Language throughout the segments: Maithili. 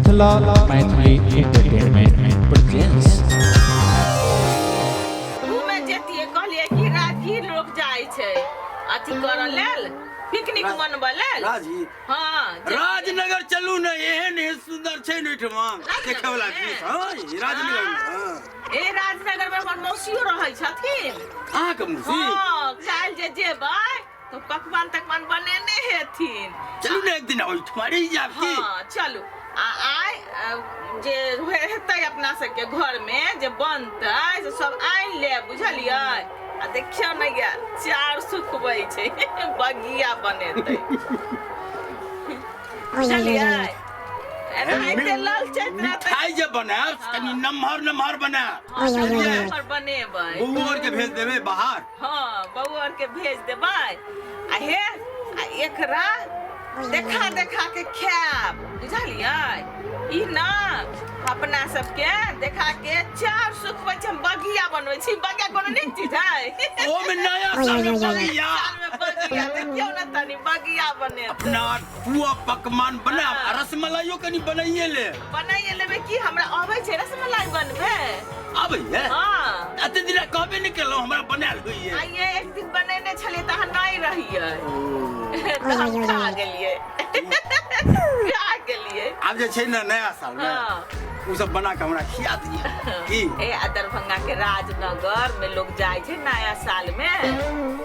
Mithila Maithili entertainment presents. घूमे जतियै, कहलियै कि राजगीर लोक जाइ छै अथी करऽ लेल, पिकनिक मनबऽ लेल। राजगीर? हाँ। राजनगर चलू ने, एहन एहन सुंदर छै ने ओहिठमा राजनगर देखे वाला मे? चीज। हाँ, ई राजनगर मे, हाँ। ए, राजनगर में हमर मौसियो रहै छथिन। अहाँके मौसी? हाँ, काल्हि जे जेबै तऽ पकवान तकवान बनेने हेथिन। चलू ने एक दिन ओहिठमा रहि जायब की। हाँ, चलू। आ आइ जे हेतै अपना सबके घर में जे बनतै से सब आनि लेब, बुझलियै? आ देखियौ ने गे, चार सुखबै छै, बगिया बनेतै, बुझलियै? एनाहिते ललचैत रहतै। मिठाई जे बनायब, कनि नमहर नमहर बनायब। हाँ, नमहर बनेबै। बौओ आर के भेज देबै बाहर। हाँ, बौआ आर के भेज देबै। आ हे, आ एकरा देखा देखा के खायब, बुझलियै? ई ना अपना सबके देखा के चार सुखबै छै, हम बगिया बनबै छी। बगिया कोनो नीक चीज है? ओमे नया साल में बगिया? साल में बगिया, देखियौ ने तनी बगिया बने। अपना पुआ पकवान बनायब आ रसमलाइयो कनि बनाइए ले। बनाइए लेबै की, हमरा अबै छै रसमलाई बनबै। आबैए? हाँ। एते दिना कहबे नहि केलहुँ, हमरा बनायल होइए। आइए एक दिन बनेने छलियै तऽ अहाँ नहि रहियै तऽ हम खा गेलियै, खा गेलियै। आब जे छै ने नया साल मे ओ सब बना के हमरा खिया दिअ की। ए, आ दरभंगा के राजनगर में लोग जाइ छै नया साल में।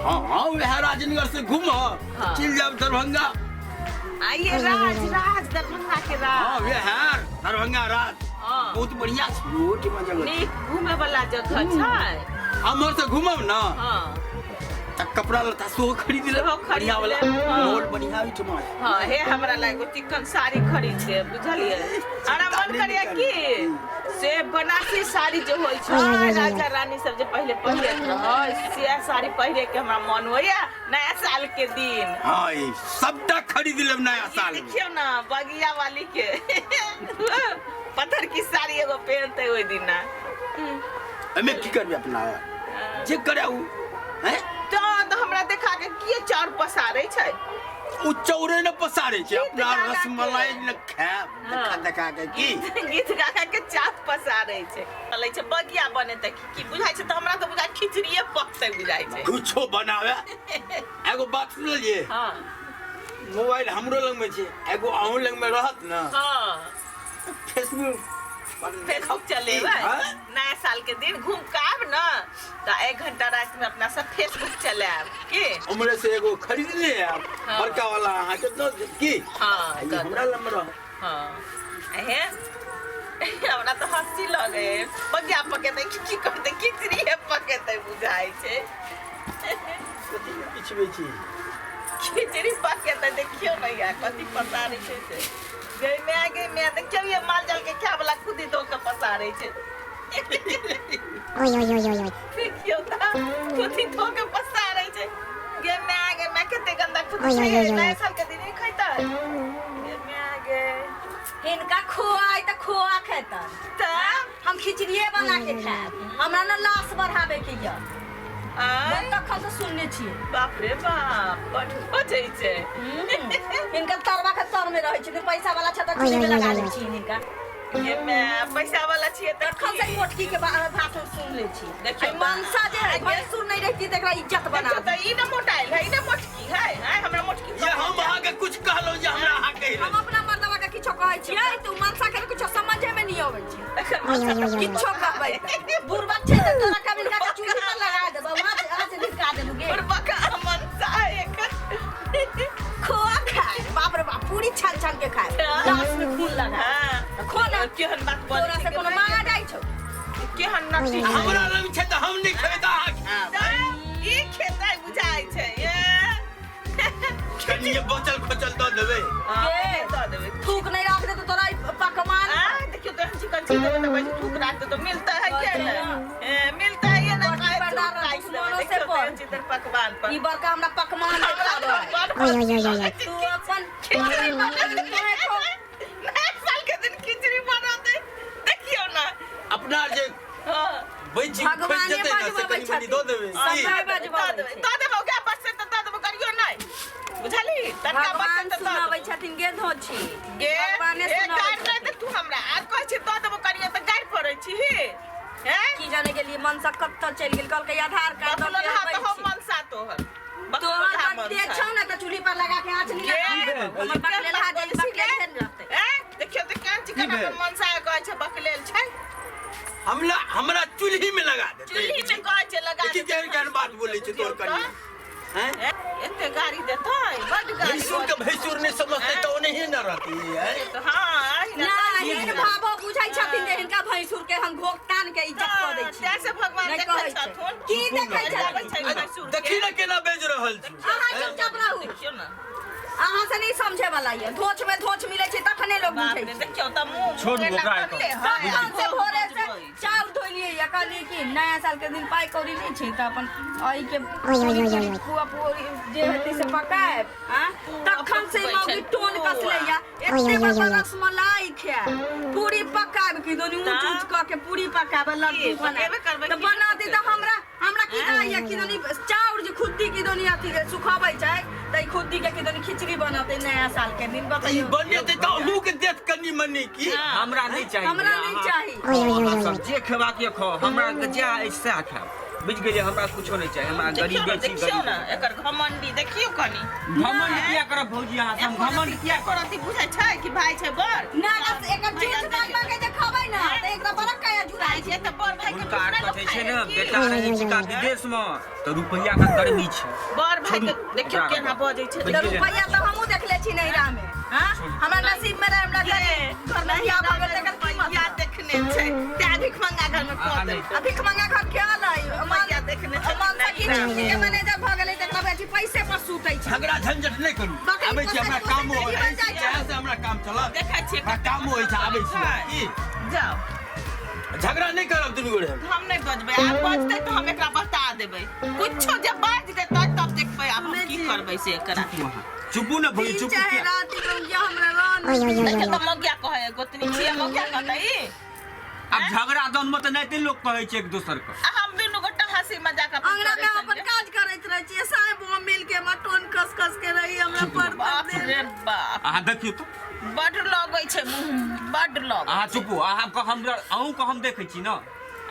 हाँ हाँ, वएह राजनगर से घूमब, चलि जायब दरभंगा। आइए राज राज दरभंगा के राज। वएह दरभंगा राज। बहुत बढ़िया छै, ओहिठमा जगह छै। नीक घूमे वाला जगह छै। हमर से घूमब ना तऽ कपड़ा लत्ता सेहो खरीद लेब। सेहो खरीद बढ़िया वाला। लेब, हाँ। मॉल बढ़िया ओहिठमा है। हाँ, हे, हमरा ला एगो चिकन साड़ी खरीद दे, बुझलियै? हमरा मन करिया की से बनारसी साड़ी जे होइ छै, राजा रानी सब जे पहिले पहिरैत रहै, से साड़ी पहिरे के हमरा मन होइया नया साल के दिन। हाँ, ई सबटा खरीद लेब नया साल में। देखियौ ना बगिया वाली के, पत्थर की साड़ी एगो पहनते ओहि दिना। एहिमे की करबै अपना जे करे उ हैं। तऽ हमरा देखा के किए चाउर पसारै छै? उ चौरे ने पसारे छै। गीत अपना गा गा के। रसमलाई ने खायब देखा देखा के की। गीत गा गा के चाप पसारै छै। चलै छै बगिया बनेतै की की बुझाइ छै तऽ हमरा तऽ बुझाइ खिचड़िए पकतै बुझाइ छै। कुछो बनावे। एगो बात सुनलियै? हाँ। मोबाइल हमरो लग में छै, एगो अहूँ लग में रहत ने। फेसबुक पर फेसबुक चलेबै। हाँ? नया साल के दिन घूम के आयब न तऽ एक घंटा राति में अपना सब फेसबुक चलायब की। उम्हरे से एगो खरीद ले आयब। बड़का वाला अहाँके दऽ देब की। हाँ, ई दऽ हमरा देब। लग में रहत। हाँ, हे, हमरा तऽ हँसी लगे, बगिया पकेतै की की करतै, खिचड़िए पकेतै बुझाइ छै। कथी के पिछबै छी? खिचड़ी पकेतै, देखियौ ने यार कथी पसारै छै से। गै माय, गै माय, देखियौ ये माल जाल के खाय वाला खुदी धो के पसारै छै। देखियौ तऽ खुदी धो के पसारै छै। गे माय, गे माय, कते गंदा खुदी छै। नया साल के दिन ई खैतै? गे माय गे। हिनका खोआइ तऽ खोआ खेतन। तऽ हम खिचड़िए बना के खायब, हमरा ने लाश बढ़ाबे के यऽ। आँय? तखन से सुनने छियै। बाप रे बाप, बड बजै छै। हिनकर तरवा के तर में रहै छै, पैसा वाला छै तऽ चूल्ही में लगा लै छी हिनका। ये मैं पैसा वाला छियै तऽ तखन से मोटकी के भाषण सुन लै छी। देखियौ आ मनसा जे है, भैंसुर नहीं रहती तऽ एकरा इज्जत बना। देखियौ तऽ ई ने मोटाइल है, ई ने मोटकी है। आँय, हमरा मोटकी ये हम अहाँके कुछ कहलहुँ जे हमरा अहाँ कहि हम रहल। अपना मर्दवा के किछो कहै छियै तऽ उ मनसा के किछो समझे में नहीं अबै छै। एकर मनसा तऽ किछो कहबै तऽ बुढ़बक छै तऽ तोरा कभी के चूल्ही पर लगा देबौ, आँच आँच धिका देबौ गे। बुढ़बक मनसा है एकर। खोआ खाय, बाप रे बाप, पूरी छान छान के खाय, लाश में खून लगा। खो ना। केहन बात बजै तोरा छै से गे कोनो माय? मांगा जाइ छौ? केहन नटी छै। हमरा लग छै तऽ हम नहि खेबै तऽ अहाँ खायब? तऽ ई खेतै बुझाइ छै। ए कनि जे बचल खोचल दऽ देबै। हाँ, गे। दऽ देबै। थूक नहीं राख दे तो तोरा ई पकवान। आ, देखियौ तो हम चिकन छी देबै तऽ कहै छै थूक राख दे तो मिलता है के कहै ने? छै। ए, मिलता है ये ना। बड़ी खाए बड़ा थूक राख देबै। दुश्मनों से देखियौ तो पर। हम चिकन पकवान पर ई बड़का हमरा पकवान हमरा देखाबै। तऽ बड़ हँसी लगै छै। तू अपन खिचड़ी तोहे खो। नया साल के दिन खिचड़ी बनतै, देखियौ ना। अपना जे बचि खोचि भगवाने जेतै ने से बजबबै कनि मनि छथिन। दऽ देबै की? समय बजबबै दऽ देबै छै। दऽ देबै, ओकरा बचतै तऽ दऽ देबै, करियौ नहि, बुझलही? तनका भगवान बचतै तऽ दऽ सुनाबै देबै। छथिन गे धोछी। गे भगवाने ए सुनाबै गारि नहि छथिन। दे तू हमरा। छी हैं? की जाने के लिए मनसा कत्तऽ चलि गेल, कहलकै आधार कार्ड दऽ के बकलोलहा अबै तऽ हम छी। मनसा तोहर। तोहर बकलोलहा बकले मनसा। छौ ने तऽ चूल्ही पर लगा के आँच नहीं लगा के? हमर बकलेलहा जे बकलेल ने रहतै। हैं? देखियौ तऽ केहन चिकन की भेल? अपन मनसा के कहै छै बकलेल छै। हमरा हमरा चूल्ही में लगा देतै। चूल्ही में कहै छै लगा देखी देतै। केहन केहन बात बोलै छै तोहर कनिया। हैं? हैं? एते गाड़ी देतै, बड्ड गाड़ी। भैंसुर के भैंसुर नहि समझतै तऽ ओनहिए ने रहती है। तऽ हँ, अहिना नहि, हिन भावो बुझै छथिन जे हिनका भैंसुर के हम घोघ तान के इज्जत कऽ दै छी। तें से भगवान नहि देखै कहै छै। छथुन। की देखै आबै छथिन? छै भैंसुर के। देखी ने केना बेच रहल छै। अहाँ चुपचाप रहू। देखियौ ने। अहाँ से नहीं समझे वाला ये। धोछ में धोछ मिले छै तखने लोग बाप बुझै रे, छै। देखियौ तऽ मुँह छोड़ू केना ओकरा तकले एखन। है। तखन से भोरे से चाउर धोलियै या कहलियै कि नया साल के दिन पाइ कौड़ी नहि छै तऽ अपन एहि के पूरी पूरी पुआ पूरी जे हेतै से पकायब। आँ तखन से मौगी टोन कसले या एते बड़का रसमलाई खायब, पूरी पकायब कि दोनी ऊँच ऊँच कऽ के पूरी पकायब, लड्डू की, बनायब। पकेबे करबै तऽ की? बनाती तऽ हमरा हमरा की कहैया कि दोनी चाउर जे खुद्दी की दोनी अथी के सुखाबै छै तऽ ई खुद्दी के की दोनी खिचड़ी बनतै नया साल के दिन। ई बतैयौ। बनेतै तऽ अहूँ के देत कनि मनि की? हमरा नहि चाही। हमरा भैया, नहि अहाँ- चाही। अहाँ सब जे खेबाक ये खाउ, हमरा के जे अछि सएह खायब, बुझि गेलियै? हमरा कुछो नहि चाही, हमरा देखियौ गरीबे ने, छी। देखियौ गरीब ने एकर घमंडी देखियौ कनि। घमंड किया करब भौजी अहाँ से? हम घमंड किया एको रत्ती बुझै छै कि भाई छै बड़ ना एकर झूठ मांग मांग के जे खबै ना तऽ एकरा बड़ा काया जुड़ाइ भाई छै तऽ बड़ भाई के हुनका आर दुश्मन लोक कथी छै खाइ ने है की? बेटा रहै छिका विदेश मे तऽ रुपैआ के गर्मी छै। बड़ भाई के छोड़ू, देखियौ ओकरा केना बजै छै। बुझि तऽ गेलियै? रुपैआ तऽ हमहूँ देखले छी नैहरा में। हाँ, हमरा नसीब में रहे, हमरा घर घर में बियाह भऽ गेल तऽ एकर की रुपैआ मतलब? देखने छै तें भीख मंगा घर में कऽ अहाँ देलकै। आ भीख मंगा घर के अलै रुपैआ देखने छै। मन से की के मैनेजर भऽ गेलै तऽ एकरा बेची पैसे पर सुतै छै। झगड़ा झंझट नहि करू। बकरी आबै छी, हमरा पोसै कामो पोसै होइ बन जाइ छै। छै से हमरा काम चलत। देखै छियै। हमरा कामो होइ छै, आबै छी की। जाउ। झगड़ा नहि करब दुनू गोरे। हम नहि बजबै। आब बजतै तऽ हम एकरा बता देबै कुछो। जे बाज देतै तब देखबै आब हम की करबै से एकरा। चुपू ने भौजी, दिन चुपू। चाहे किया? रात के हमरा रह देखियौ तऽ मौगिया कहै गोतनी छियै, मौगिया कहतै ई। आब झगड़ा दन मे तऽ नाइते लोक कहै छै एक दोसर के। आ हम दुनू गोटा हँसी मजाक अपन अंगना में करै अपन छलियै। काज करैत रहै छियै, साहेब वो मिल के हमरा टोन कस कस के रही हमरा पर। बाप रे बाप। अहाँ देखियौ तऽ। बड्ड लगै छै मुँह, बड्ड लगै। अहाँ चुपू। अहाँ के हम अहूँ के हम देखै छी ने,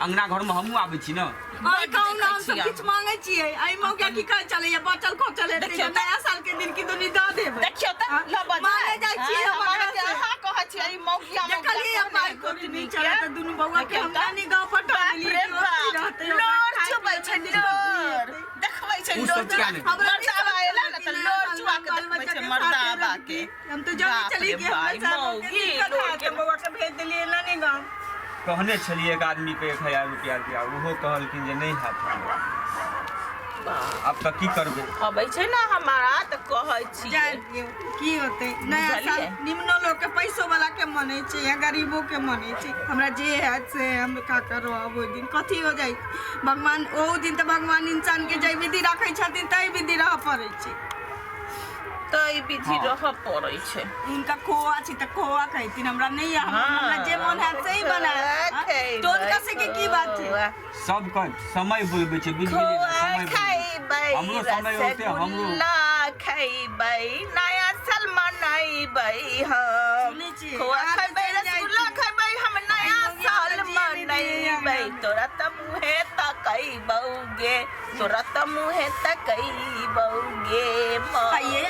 अंगना घर मे हमहूँ आबै छी ने। अइ कहू ने, हम सब किछु मांगै छियै, एहि मौका की कहै चलैया बचल खोचल हेतै देखियौ तऽ नया साल के दिन की दुनी दऽ देबै। देखियौ तऽ ल बजाय। मांगे जाइ छियै हम अहाँ ओकरा से। अहाँ कहै छियै ई मौगिया देखलियै मौगिया पाइ कौड़ी नहि चलै तऽ दुनू बौआ के हम नानी गाँव पठा बाप देलियै रे कि ओतहि बाप, रहतै, ओकरा लोर खाय चुबै पियै छै, लए लोर दिक्कत नहि। देखबै छै। उ लोर सब किया नहि? हमरा नहि मर्दाबा एला ने कि तऽ नया लोर साल चुआ के बाल देखबै बच्चा छै के मर्दाबा साथे के। रहती। हम तऽ जानै बाप छलियै रे कि हमरा बाप, साहब के मौगी, दिक्कत लोर हैत के तऽ बौआ के भेज देलियै नानी गाँव। कहने छलियै एक आदमीके 1000 रुपैआ दिया, ओहो कहलखिन जे नहि हैत हमरा। आब तऽ की करबै? अबै छै ने हमारा तऽ कहै छियै। जाय दियौ, की होतै नया साल? बुझलियै? निम्नो लोग के पैसो वाला के मनै छै या गरीबो के मनै छै। हमरा जे हैत से हम का करब। ओहि दिन कथी हो जाइ भगवान, ओहू दिन तऽ भगवान इंसान के जै विधि राखै छथिन तै विधि रहऽ पड़ै छै। तऽ ई विधि रहऽ पड़ै छै। हुनका खोआ छै तऽ खोआ खैथिन, हमरा नहि। हमरा जे मन हैत से ही बनायब। टोन कसे के की बात छै? सबके समय बोलबै छै, बुझि गेलियै ने? खोआ समय बोलबै। खैबै, हमरो समय औतै, हमरो। रसगुल्ला खैबै, नया साल मनैबै हम। सुनै छियै? खोआ अहाँ तऽ खैबै, चलि जाइ रसगुल्ला छी। खैबै, हम नया मौगी साल हमरा जिए नहि दैए मनैबै। अंगनामे। तोरा तऽ मुँहे तकैबौगे, तोरा तऽ मुँहे तकैबौगे। आइये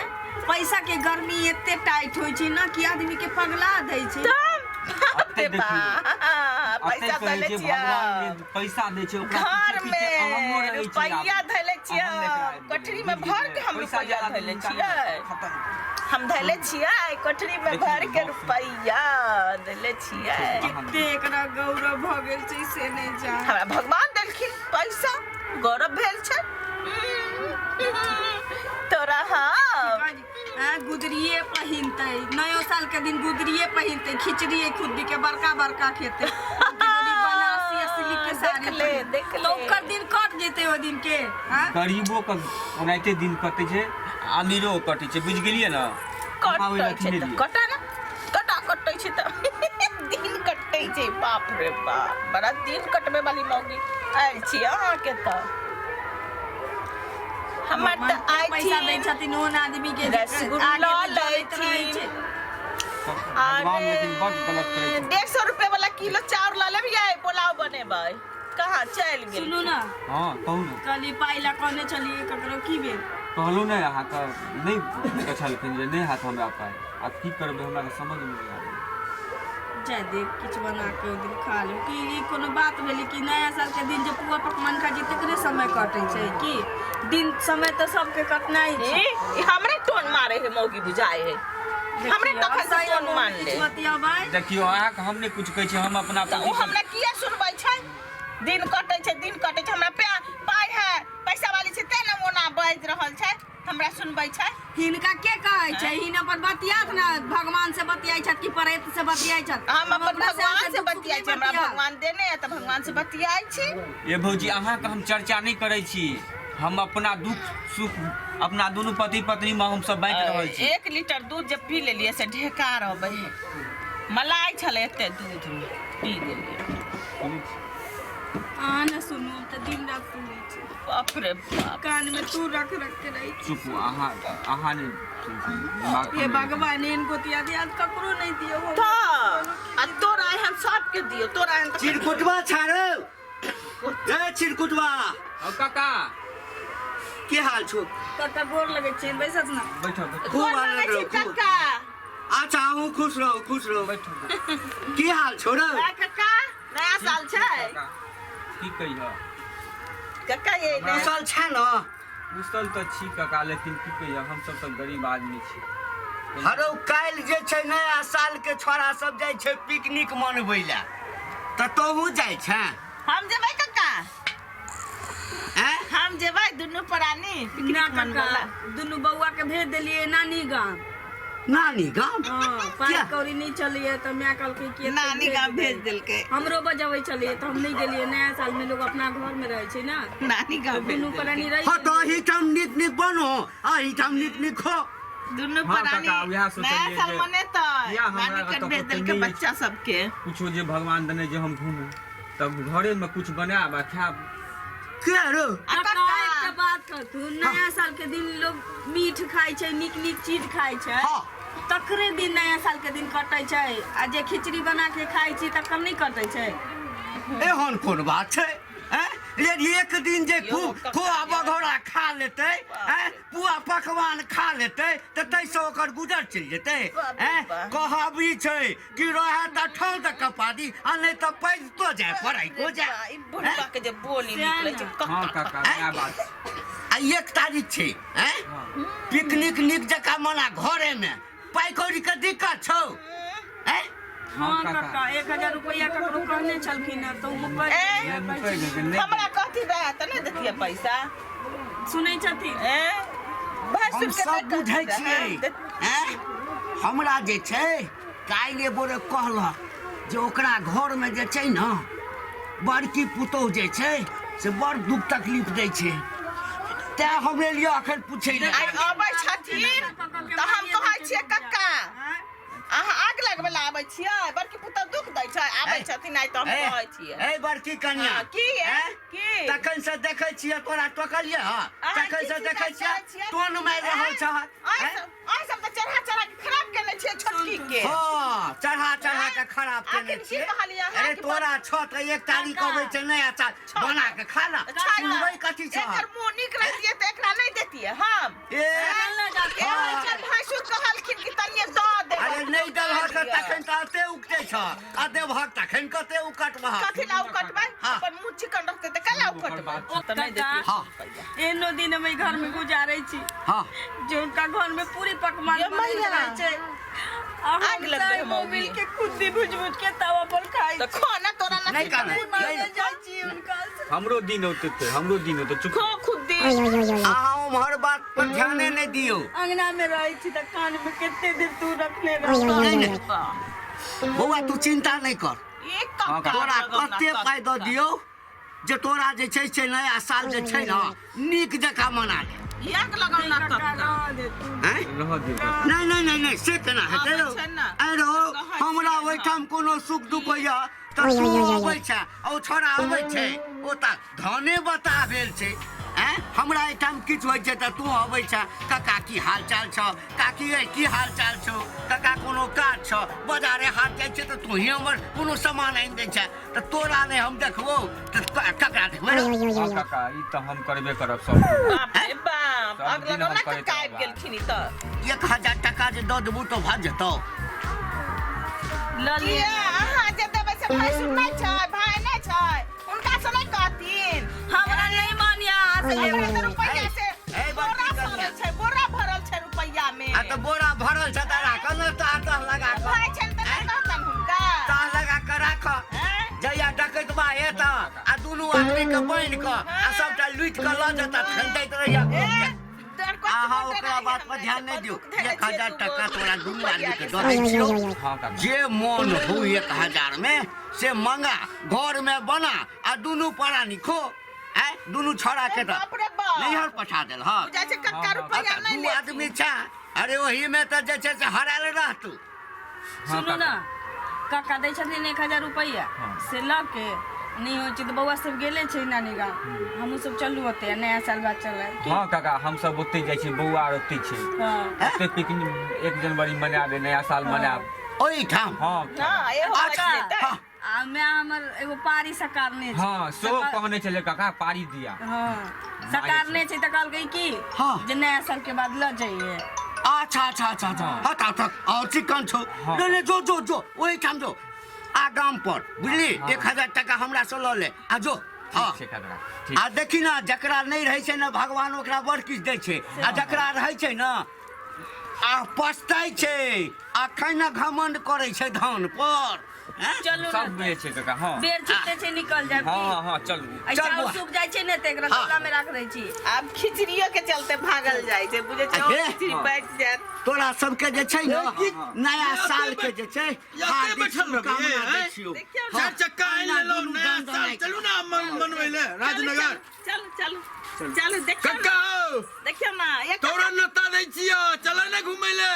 पैसा के गर्मी एते टाइट होइ छै ने कि आदमी के पगला दै छै। बाप रे अते देखियौ। बाप, अते पैसा कहै धैले छै छियै भगवान जे पैसा दै छै ओकरा घर पीछे पीछे अहमो में रहै छै। रुपैआ आब। धैले छियै। अहम लेके आबि गेलै, कोठरी में बुझि भर गेलियै? के हम पैसा रुपैआ ज्यादा धैले हुनका छियै। खतम। हम धैले छियै कोठरी में देखियौ, भर के बॉक्स। रुपैआ धैले छियै। कते एकरा गौरव भऽ गेल छै से नहि जान। हमरा भगवान देलखिन पैसा, गौरव भेल छै तोरा हम। आँ, गुदरिये पहिनतै नयो साल के दिन, गुदरिये पहिनतै, खिचड़ी खुद्दी के बड़का बड़का खेतै, बनारसी आ सिल्क के साड़ी देख ले, पहिनतै। देख तऽ ले। ओकर दिन कट जेतै ओहि दिन के। आँ? गरीबो के ओनाहिते दिन कटै छै, अमीरो के कटै छै, बुझि गेलियै ने? अहाँ ओहि कटै अथी छै नहि तऽ लिअ। कटा ने कटा, कटै छै तऽ दिन कटै छै। बाप रे बाप, बड़ा दिन कटबै वाली मौगी आयल छी अहाँके तऽ। हमर तऽ भगवान आइ पैसा दै छथिन ओहन आदमी के जे रसगुल्ला आगे मे जलैत रहै लैथिन। छै। भगवान लेकिन बड गलत करै छै। 150 रुपए वाला किलो चाउर लऽ लेबियै, पुलाव बनेबै। कहाँ चलि गेल? सुनू ने। हँ, कहू ने। कहली पाइ ला कहने छलियै ककरो, की भेल? कहलहुँ नहि अहाँके, नहि गछलखिन जे नहि हैत हमरा पाइ। आब की करबै, हमरा तऽ समझमे नहि आबैए। जाय दे, किछु बना के ओहि दिन खा लेब। की ई कोनो बात भेलै कि नया साल के दिन जे पुआ पकवान खाइ छी तकरे समय कटै छै? की दिन समय तऽ सबके कटनाइ छै। ई हमरे टोन मारे है मौगी, बुझाइ है हमरे। देखियौ, तखन से सही टोन मौगी मान ले। किछु बतियाबै। देखियौ, अहाँके हम नहि किछु कहै छी, हम अपना तऽ ओ हमरा किया सुनबै छै? दिन कटै छै, दिन कटै छै। हमरा पाइ है, पैसा वाली छै, तें ने ओना बाजि रहल छै, हमरा सुनबै छै। हिनका के कहै छै? हिन अपन बतियात ने, भगवान से बतियाइ छथि कि प्रेत से बतियाइ छथि? हम अपन अपना भगवान से दुख सुख बतियाइ नहि छी। हमरा बतियाब। भगवान देने है तऽ भगवान से बतियाइ छी। ये भौजी, अहाँके हम चर्चा नहि करै छी। हम अपना दुख सुख अपना दुनू पति पत्नीमे हमसब बाँटि रहल छी। 1 लीटर दूध जब पी लेलियै से ढेकार अबै है। मलाई छलै एते दूध में, पी गेलियै। सुनै छी? अहाँ ने सुनू, हम तऽ दिन रात सुनै छी। बाप रे बाप। कान में तू रख रख के रही। चुप, अहाँ अहाँ नहि दिमाग। हे भगवान, एहन गोतिया दिया ककरो नहीं दियो। तऽ आ तोरा एहन सबके दियौ, तोरा एहन तऽ चिरकुटवा छाड़ो ए चिरकुटवा। हौ काका। की हाल छौ? कक्का, गोर लगै छी, बैसत ना। बैठो बैठो। खूब गोर आनंद लगै रहो छी खूब। काका। अच्छा, अहूँ खुश रहो, खुश रहो। बैठो बैठो। की हाल छौ रे? आ काका, नया साल छै। काका, की कहिह। काका, ये नया कुशल छै ने? कुशल तऽ छी काका, लेकिन की कहिह, हमसब तऽ गरीब आदमी छी। हरौ, काल्हि जे छै नया साल के छोड़ा सब जाइ छै पिकनिक मनबै लए, तऽ तोहू जाइ छै? हम जेबै काका। हैं? हम जेबै दुनू प्राणी ना पिकनिक काका, मनबै ला। दुनू बौआ के भेज देलियै नानी गाम। नानी गाम? हाँ, पाइ किया? कौड़ी नहीं चलैए तऽ माय कहलकै कि एते नानी गाम भेज देलकै। हमरो बजबै छलियै तऽ हम नहि गेलियै। नया साल में लोग अपना घर में रहै छै ने। नानी गाम भेज दुनू देलकै। प्राणी रहि। हँ, तऽ एहिठाम नीक नीक बनो, एहिठाम नीक नीक खो। दुनू हाँ, प्राणी काका, उएह सोचलियै नया साल जे मनेतै। किया हमरा नानी कन कतौ भेज देलकै नहि बच्चा सबके। कुछो जे भगवान देने जे हम घूमू, तब घरेमे कुछ बनायब आ खायब। के रो? आ काका, काका, एकटा बात कहतू, नया साल के दिन लोग मीठ खाइ छै, नीक नीक चीज खाइ छै। तकरे दिन नया साल के दिन कटै छै, आ जे खिचड़ी बना के खाइ छी तकर नहि कटै छै? एहन कोन बात छै? हैं? रे, एक दिन जे यौ, खूब कक्का, खोआ यौ। बघौरा खा लेतै, हैं? पुआ पकवान खा लेतै तऽ ताहिसँ ओकर गुजर चलि जेतै? बाप रे हैं? बाप। कहबी छै कि रहै तऽ ठाउँ तऽ कपादी, आ नहि तऽ पैजतो जाय पढ़ाइतो जाय। ई बुढ़बा के जे बोली निकलै छै। हँ कक्का। काका, वएह बात छै। आ 1 तारीख छै, हैं? हँ। पिकनिक नीक जकाँ मना घरेमे। पाइ कौड़ीके दिक्कत छौ, हैं? हँ हाँ काका। काका, 1000 रुपैआ ककरो कहने छलखिन हँ तऽ ओ मुकरि ए, नहि, मुकरि गेलखिन, नहि। हमरा कहती रहे तऽ नहि देतियै पैसा। सुनै छथिन। ए हम भैंसुर के सब नहि बुझै कहती रहै। छियै, हैं? हमरा जे छै काल्हि बोरे कहलक जे ओकरा घरमे जे छै ने बड़की पुतोहु जे छै से बड़ दुख तकलीफ दै छै, तेँ हम एलियै अखन पूछै लए। आइ अबै छथिन तऽ हम कहै छियै, कक्का, अहाँ आग लगबै लए आबै छियै? बड़की पुतहु दुख दै छै। आबै छथिन आइ तऽ हम कहै छियै। ए बड़की कनिया। हाँ, की है? हैं? की? तखन से देखै छियै तोरा टोकलियै हँ, अहाँ तखन की से देखै चिन्ता छियै करै छियै? टोन मारि रहल छह। अहाँ हैं? सब अहाँ सब तऽ चढ़ा चढ़ा के खराब केने छियै छोटकी के। हँ, चढ़ा चढ़ा के खराब केने आखिर की छियै। कहलियै अहाँ अरे कि तोरा छ तऽ 1 तारीख अबै छै नया साल, बना के खा ना। छै ना। सुनबै कथी छ? एकर मुँह नीक रहितियै तऽ एकरा नहि देतियै हम। ए ए छै भैंसुर कहलखिन कि तनिये दऽ दे। अरे, नहि देबहक तऽ तखन तऽ एते उगते छ, आ देबहक तखन कते उकटबहक? कथी ला उकटबै? हाँ। अपन मुँह चिकन रहतै तऽ कला उकटबै? तऽ नहि देतियै। हाँ। एहनो दिन हम एहि घर में गुजारै छी जे हुनका घर में पूरी पकवान ये बनैत मैया। रहै छै आ हम आगि लगबै चाय हम मौगी। मिल के खुद्दी भुज भुज के तवा पर खाइ तऽ खो ना, तोरा ना। नहि कानै, छी। मारने नहि। जाइ छी हुनका से। हमरो दिन औतै फेर, हमरो दिन औतै, चुप। खो खुद्दी। अहाँ ओम्हर बात पर ध्याने नहि दियौ। अंगना में रहै छी तऽ कान में कते देर तू रखने रह। नहि नहि बौआ, तू चिंता नहि कर। एक कक्का तोरा लगौना कते पाइ दऽ कक्का। दियौ जे तोरा जे छै से नया साल जे छै ने नीक जकाँ मना ले। एक लगौना कक्का, कक्का। रह दे तू। आँय? रहऽ दियौ काका। नहि नहि नहि नहि, से केना हेतै आबै यौ? छै ने। आँय रौ, कहै हमरा छियै ने। ओहिठाम कोनो सुख दुख होइया तऽ तू अबै छै, आ ओ छोड़ा अबै छै? ओ तऽ धने बता भेल छै। आँय, हमरा एहिठाम किछु होइ छै तऽ तू अबै छह, काका की हाल चाल छौ, काकी यै की हाल चाल छौ, काका कोनो काज छौ, बाजारे हाट जाइ छै तऽ तूही हमर कोनो सामान आनि दै छह, तऽ तोरा नहि हम देखबौ तऽ ककरा देखबै रौ? हँ काका, ई तऽ हम करबे करब सब दिन। बाप रे बाप, सब अगला दिन हम ना करैत कक्का आबि रहब। गेलखिन ई तऽ। 1000 टका जे दऽ देबू तऽ भऽ जेतौ। लऽ लिअ। किया अहाँ जे देबै से भैंसुर नहि छै, भाय नहि छै, हुनका से नहि कहथिन? हमरा नहि मन यऽ अहाँ से हमरा लेबै। तऽ रुपैआ से ए, बोरा बड़की भरल कनिया। छै, बोरा भरल छै रुपैआ में। आ तऽ बोरा भरल छै तऽ राख ने ताह ताह लगा कऽ। भाय छनि तऽ नहि कहतनि हुनका? ताह लगा कऽ राख। आँय? जहिया डकैतबा एतऽ आ दुनू आदमी के बान्हि कऽ आ सबटा लूटि कऽ लऽ जेता, तखन दैत रहिया। ए, डर कोची अहाँ बड्ड ओकरा रहैए बात पर हमरा ध्यान से, नहि दियौ। बंदूक धयने 1000 छियै टका दूगो तोरा दुनू आदमी के रुपैआ दऽ दै छियौ। हँ काका। जे मोन हो 1000 में से मंगा, घर में बना आ दुनू प्राणी खो। आँय, दुनू छौड़ा के तऽ बाप रे बाप। नैहर पठा देलहक। बुझाइ छै कक्का हँ, रुपैआ नहि दू लेथिन। आदमी छै, अरे ओही में तऽ जे छै से हरायल रहतू। हँ सुनू काका। ने, काका दै छथिन 1000 रुपैआ। हँ। से लऽ के नहि होइ छै तऽ बौआ सब गेले छै नानी गाँव, हमहूँ सब चलू ओते आ नया साल बाद चलब की? हँ काका, हम सब ओतै जाइ छी, बौआ आर ओतै छै। हँ। ओतै पिकनिक 1 जनवरी मनायब, नया साल मनायब। ओहिठाम? हँ। हँ, एहो बचि अच्छा। जेतै। हँ। आ माय हमर एगो पारी सकारने छै। हँ, सेहो कहने छलै काका पारी दिया। हँ, सकारने छै तऽ कहलकै की हँ। जे नया साल के बाद लऽ जइहे। अच्छा अच्छा अच्छा अच्छा, हँ तऽ आओर चिकन छौ। हँ। नहीं नहीं, जो जो जो, ओहिठाम जो आ गाम पर, बुझली? 1000 टका हमरा से लऽ ले आ जो। हँ। ठीक छै काका, ठीक। आ देखी ने, जकरा नहि रहै छै ने, भगवान ओकरा बड़ किछु दै छै, आ जकरा रहै छै ने आ पछताइ छै, अखन ने घमंड करै छै धन पर। हैं? चलू सब ने, बुझै छै काका। हँ बेर छुटते छै, निकल जायब हँ की? हँ हँ, चलू। आ चल चाउर बौआ। सूख जाइ छै ने तऽ एकरा हँ। चूल्हा में राख दै छी। आब खिचड़ियो के चलते भागल जाइ छै, बुझै छै? आ हे। खिचड़ी हँ। बचि जायत। तोरा सबके जे छै ने नया साल के जे छै एते हार्दिक बैठल रहबै, शुभकामना दै हैं? छियौ। देखियौ ने। हँ। चारि चक्का आनि अहिना लेलहुँ, दुनू नया दन साल दनाइ चलू ने मनबै लए राजनगर। चलू चलू चलू, देखियौ ने। कक्का हौ, देखियौ ने, एक तोरा नोता दै छियौ, चल ने घुमै लए।